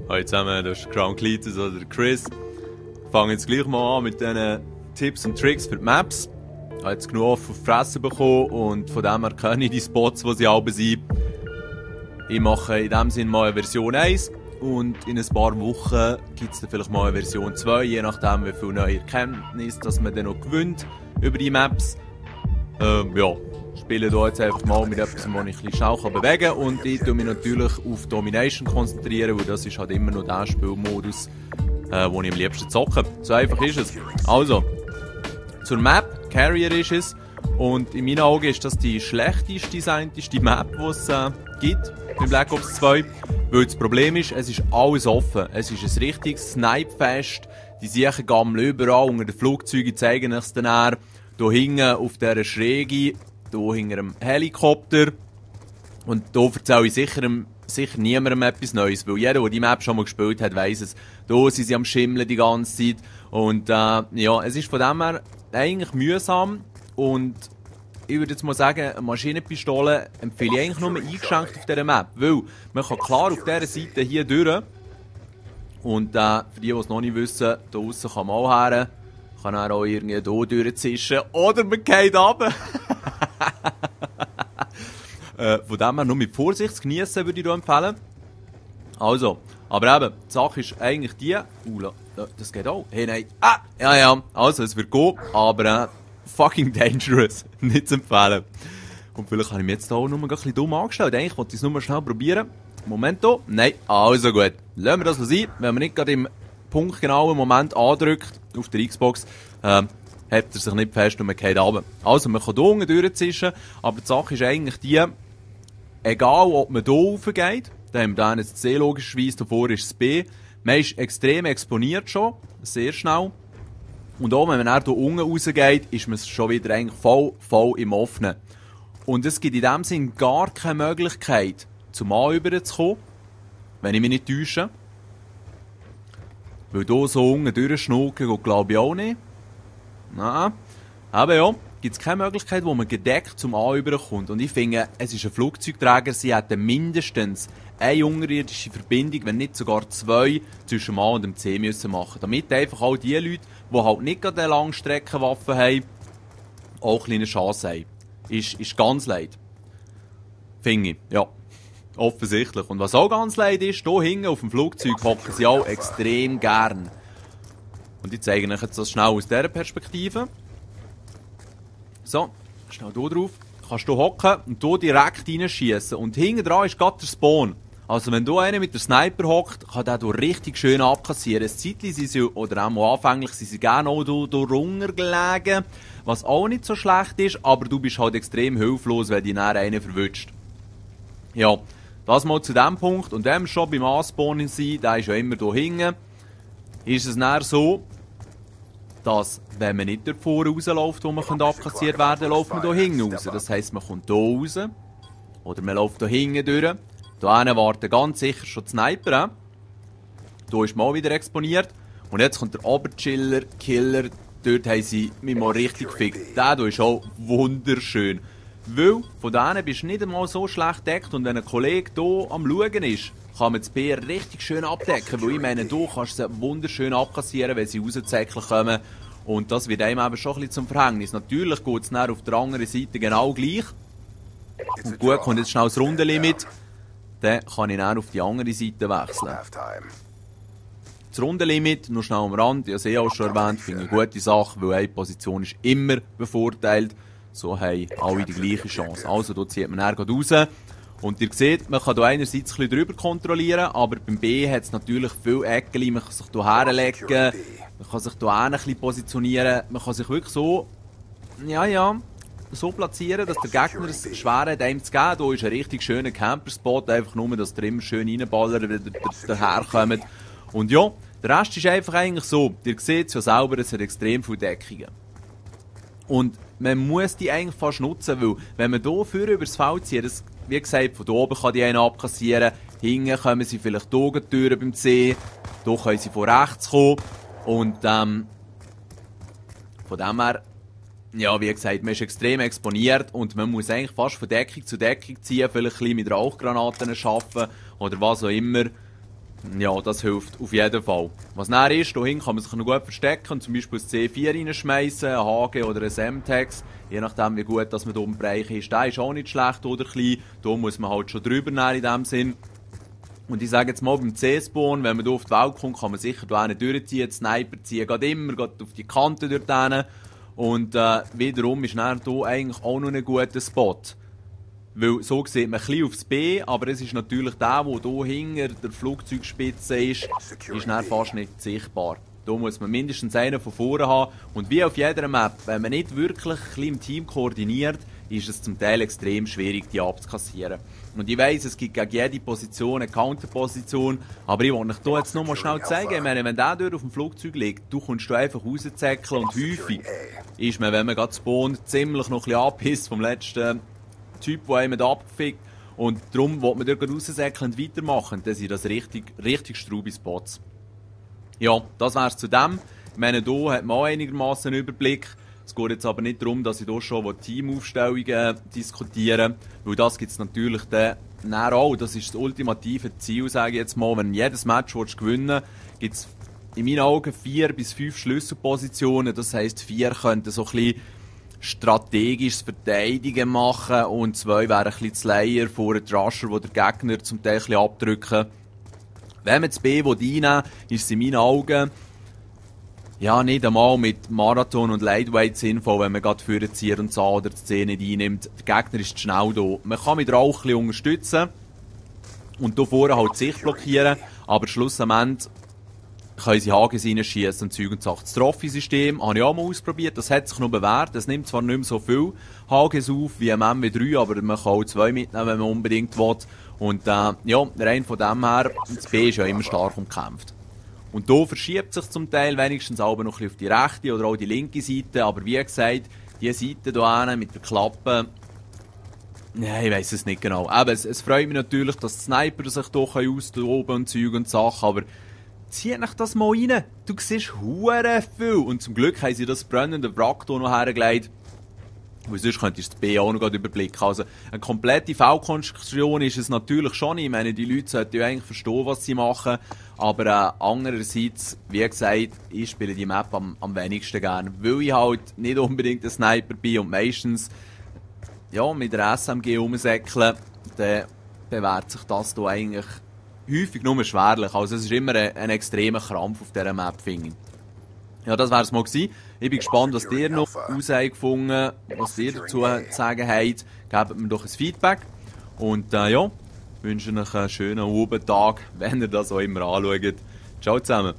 Hallo zusammen, das ist Crown Cletus oder Chris. Ich fange jetzt gleich mal an mit diesen Tipps und Tricks für die Maps. Ich habe jetzt genug auf die Fresse bekommen und von dem her kenne ich die Spots, wo sie alle sind. Ich mache in dem Sinne mal eine Version 1 und in ein paar Wochen gibt es dann vielleicht mal eine Version 2, je nachdem wie viel neue Erkenntnisse dass man dann noch gewinnt über die Maps. Ja, spiele hier jetzt einfach mal mit etwas, wo ich ein bisschen schnell bewegen kann und ich tue mich natürlich auf Domination konzentrieren, weil das ist halt immer noch der Spielmodus, wo ich am liebsten zocke. So einfach ist es. Also, zur Map, Carrier ist es und in meinen Augen ist das die schlechteste designteste Map, die es gibt in Black Ops 2, weil das Problem ist, es ist alles offen. Es ist ein richtiges Snipe-Fest, die Siechen gammeln überall unter den Flugzeugen, zeigen es dann her. Hier hinten auf dieser Schräge, hier hinter einem Helikopter. Und hier erzähle ich sicher niemandem etwas Neues, weil jeder, der die Map schon mal gespielt hat, weiss es. Hier sind sie am Schimmeln die ganze Zeit. Und ja, es ist von dem her eigentlich mühsam. Und ich würde jetzt mal sagen, eine Maschinenpistole empfehle ich eigentlich nur eingeschränkt auf dieser Map. Weil man kann klar auf dieser Seite hier durch. Und für die es noch nicht wissen, da draussen kann man auch her. Kann er auch irgendwie hier durchzischen. Oder man geht runter. Von dem her nur mit Vorsicht zu geniessen, würde ich hier empfehlen. Also, aber eben, die Sache ist eigentlich die... das geht auch. Hey, nein. Ja. Also, es wird gehen, aber fucking dangerous. Nicht zu empfehlen. Und vielleicht habe ich mich jetzt hier auch nur ein bisschen dumm angestellt. Eigentlich wollte ich es nur mal schnell probieren. Moment hier. Nein, also gut. Lassen wir das so sein. Wenn man nicht gerade im punktgenauen Moment andrückt auf der Xbox, hebt er sich nicht fest und man geht runter. Also, man kann hier unten durchzischen, aber die Sache ist eigentlich die, egal ob man hier raufgeht, da haben wir dann das C logischerweise, davor ist das B, man ist extrem exponiert schon, sehr schnell. Und auch wenn man dann hier unten rausgeht, ist man schon wieder eigentlich voll im Offenen. Und es gibt in dem Sinn gar keine Möglichkeit, zum A rüberzukommen, wenn ich mich nicht täusche. Weil hier so unten durchschnucken geht, glaube ich auch nicht. Nein. Aber ja, gibt es keine Möglichkeit, wo man gedeckt zum A rüberkommt. Und ich finde, es ist ein Flugzeugträger, sie hätten mindestens eine unterirdische Verbindung, wenn nicht sogar zwei, zwischen dem A und dem C müssen machen. Damit einfach auch die Leute, die halt nicht gerade eine Langstreckenwaffe haben, auch eine kleine Chance haben. Ist ganz leid. Finde ich, ja. Offensichtlich. Und was auch ganz leid ist, hier hinten auf dem Flugzeug hocken sie auch extrem gern. Und ich zeige euch jetzt das schnell aus dieser Perspektive. So, schnell hier drauf. Kannst du hocken und hier direkt reinschießen. Und hinten dran ist gerade der Spawn. Also wenn hier einer mit der Sniper hockt, kann der hier richtig schön abkassieren. Ein Zeitchen sind sie, oder auch mal anfänglich, sind sie gerne auch hier runtergelegen. Was auch nicht so schlecht ist, aber du bist halt extrem hilflos, wenn dich dann einer verwünscht. Ja. Das mal zu dem Punkt. Und wenn wir schon beim Anspawnen sind, der ist ja immer hier hinten, ist es dann so, dass, wenn man nicht davor rausläuft, wo man abkassiert werden kann, läuft man hier hinten raus. Das heisst, man kommt hier raus, oder man läuft hier hinten durch. Hier hinten warten ganz sicher schon die Sniper. Hier ist man auch wieder exponiert. Und jetzt kommt der Oberchiller, Killer, dort haben sie mich mal richtig gefickt. Der hier ist auch wunderschön. Weil von denen bist du nicht einmal so schlecht gedeckt und wenn ein Kollege hier am Schauen ist, kann man das B richtig schön abdecken. Weil ich meine, du kannst sie wunderschön abkassieren, wenn sie rauszäckeln kommen. Und das wird einem eben schon ein bisschen zum Verhängnis. Natürlich geht es dann auf der anderen Seite genau gleich. Und gut, kommt jetzt schnell das Rundenlimit. Dann kann ich dann auf die andere Seite wechseln. Das Rundenlimit, nur schnell am Rand, ich habe es auch schon erwähnt, finde ich eine gute Sache, weil eine Position ist immer bevorteilt. So haben alle die gleiche Chance. Also, hier zieht man dann raus. Und ihr seht, man kann hier einerseits ein bisschen drüber kontrollieren, aber beim B hat es natürlich viele Ecken. Man kann sich hier herlegen, man kann sich hier ein bisschen positionieren. Man kann sich wirklich so, so platzieren, dass der Gegner es schwer hat, einem zu geben. Hier ist ein richtig schöner Camperspot, einfach nur, dass ihr immer schön reinballern, wenn ihr daherkommt. Und ja, der Rest ist einfach eigentlich so. Ihr seht es ja selber, es hat extrem viele Deckungen. Und man muss die eigentlich fast nutzen, weil wenn man hier vorne übers Feld zieht, das, wie gesagt, von hier oben kann die einen abkassieren, hinten kommen sie vielleicht hier durch beim C, hier können sie von rechts kommen und von dem her, ja, wie gesagt, man ist extrem exponiert und man muss eigentlich fast von Deckung zu Deckung ziehen, vielleicht ein bisschen mit Rauchgranaten arbeiten oder was auch immer. Ja, das hilft auf jeden Fall. Was näher ist, dahin kann man sich noch gut verstecken, zum Beispiel das C4 reinschmeißen, ein HG oder ein Semtex, je nachdem wie gut dass man da im Bereich ist. Der ist auch nicht schlecht oder klein, da muss man halt schon drüber nehmen in dem Sinn. Und ich sage jetzt mal, beim C-Spawn, wenn man da auf die Welt kommt, kann man sicher da einen durchziehen, den Sniper ziehen, geht immer, geht auf die Kante dort hin. Und wiederum ist dann hier eigentlich auch noch ein guter Spot. Weil so sieht man ein bisschen aufs B, aber es ist natürlich der hier hinter der Flugzeugspitze ist dann fast nicht sichtbar. Da muss man mindestens einen von vorne haben. Und wie auf jeder Map, wenn man nicht wirklich ein bisschen im Team koordiniert, ist es zum Teil extrem schwierig, die abzukassieren. Und ich weiss, es gibt gegen jede Position eine Counterposition, aber ich wollte euch hier jetzt noch mal schnell zeigen, ich meine, wenn der dort auf dem Flugzeug liegt, du kommst einfach rauszäckeln und häufig ist man, wenn man gerade spawnt, ziemlich noch ein bisschen angepisst vom letzten Typ, der einem abfickt. Und darum will man dort raussäckeln und weitermachen. Das sind das richtig straube Spots. Ja, das wär's zu dem. Ich meine, hier hat man auch einigermaßen einen Überblick. Es geht jetzt aber nicht darum, dass ich hier schon Teamaufstellungen diskutiere, weil das gibt es natürlich dann auch. Das ist das ultimative Ziel, sage ich jetzt mal. Wenn du jedes Match gewinnen willst, gibt es in meinen Augen 4 bis 5 Schlüsselpositionen. Das heisst, 4 könnten so ein bisschen strategisches Verteidigen machen und 2 wären ein bisschen Slayer vor den Rusher, die der Gegner zum Teil ein bisschen abdrücken. Wenn man das B einnehmen will, ist es in meinen Augen ja nicht einmal mit Marathon und Lightweight sinnvoll, wenn man gerade Führerzieher und Zahn oder die C nicht einnimmt. Der Gegner ist zu schnell da. Man kann mit Rauch ein bisschen unterstützen und hier vorne halt die Sicht blockieren, aber schlussendlich können sie Hagens reinschießen und Zeug und Sachen. Das Trophy-System habe ich auch mal ausprobiert, das hat sich noch bewährt. Es nimmt zwar nicht mehr so viel Hagens auf wie im MW3, aber man kann auch 2 mitnehmen, wenn man unbedingt will. Und ja, rein von dem her, das B ist ja immer stark umkämpft. Und hier verschiebt sich zum Teil wenigstens aber noch ein bisschen auf die rechte oder auch die linke Seite, aber wie gesagt, die Seite hier mit der Klappe, ja, ich weiss es nicht genau. Aber es freut mich natürlich, dass die Sniper sich hier austoben und Zeug und Sachen, aber zieh euch das mal rein. Du siehst hure viel. Und zum Glück haben sie das brennende Wrack hier noch hergelegt. Weil sonst könntest du das B auch noch überblicken. Also eine komplette V-Konstruktion ist es natürlich schon. Ich meine, die Leute sollten ja eigentlich verstehen, was sie machen. Aber andererseits, wie gesagt, ich spiele die Map am wenigsten gerne. Weil ich halt nicht unbedingt ein Sniper bin und meistens ja, mit der SMG rumsäckeln, dann bewährt sich das hier eigentlich häufig nur schwerlich. Also es ist immer ein extremer Krampf auf dieser Map, finde ich. Ja, das wäre es mal gewesen. Ich bin gespannt, was ihr noch herausgefunden habt, was ihr dazu zu sagen habt. Gebt mir doch ein Feedback. Und ja, wünsche euch einen schönen Abendtag, wenn ihr das auch immer anschaut. Ciao zusammen.